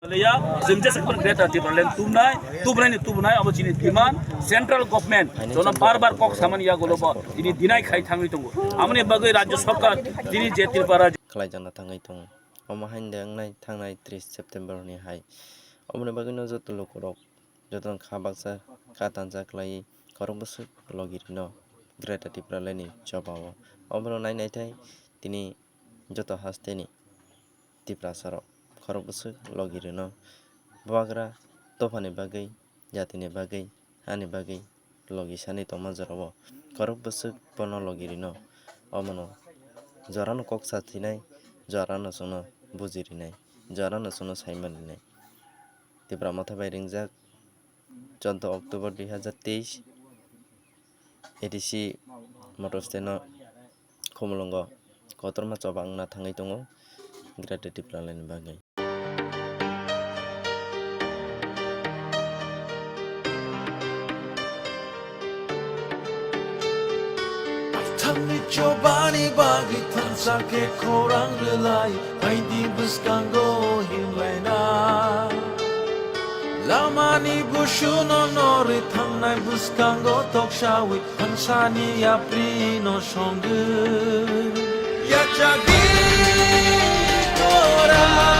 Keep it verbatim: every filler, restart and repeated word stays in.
Leya, jemjesa khe Greater Tipraland tubnai, tubnai ni tubnai, abo chini demand, central government, jono bar bar kok samani yagulo bo, tini deny khai thangwi tongo. Amoni bagwi Rajya Sarkar, tini je Tripura khlaijakna thangwi tongo. Omo haino de wngnai thangnai tris September ni hai. Oboni bagwino joto lukurok, jotono kha baksa, kha tansa khlaiwi, khorok bwswk logi rino, Greater Tipraland ni choba o. Obono nai naithai, tini joto hasteni Tiprasarok khorok bwswk logi rino, bubagra dophani bagwi, jatini bagwi, hani bagwi logi sani tongma jorao khorok bwswk bono logi rino. Omono jorano kok sa thinai, jorano chwngno buji rinai, jorano chwngno saiman rinai. Tipra Motha bai ringjak, chauda October dui hazar teis, A D C motor stand o Khumulwngo kotorma choba wngna thangwi tongo Greater Tipraland ni bagwi. Thangni chobani bagwi thansa khe khorang rwlai, phaidi bwskango himlaina. Lamani busuno norwi thangnai bwskango toksawi thangsani yaprino songwi. Yachagwi tora.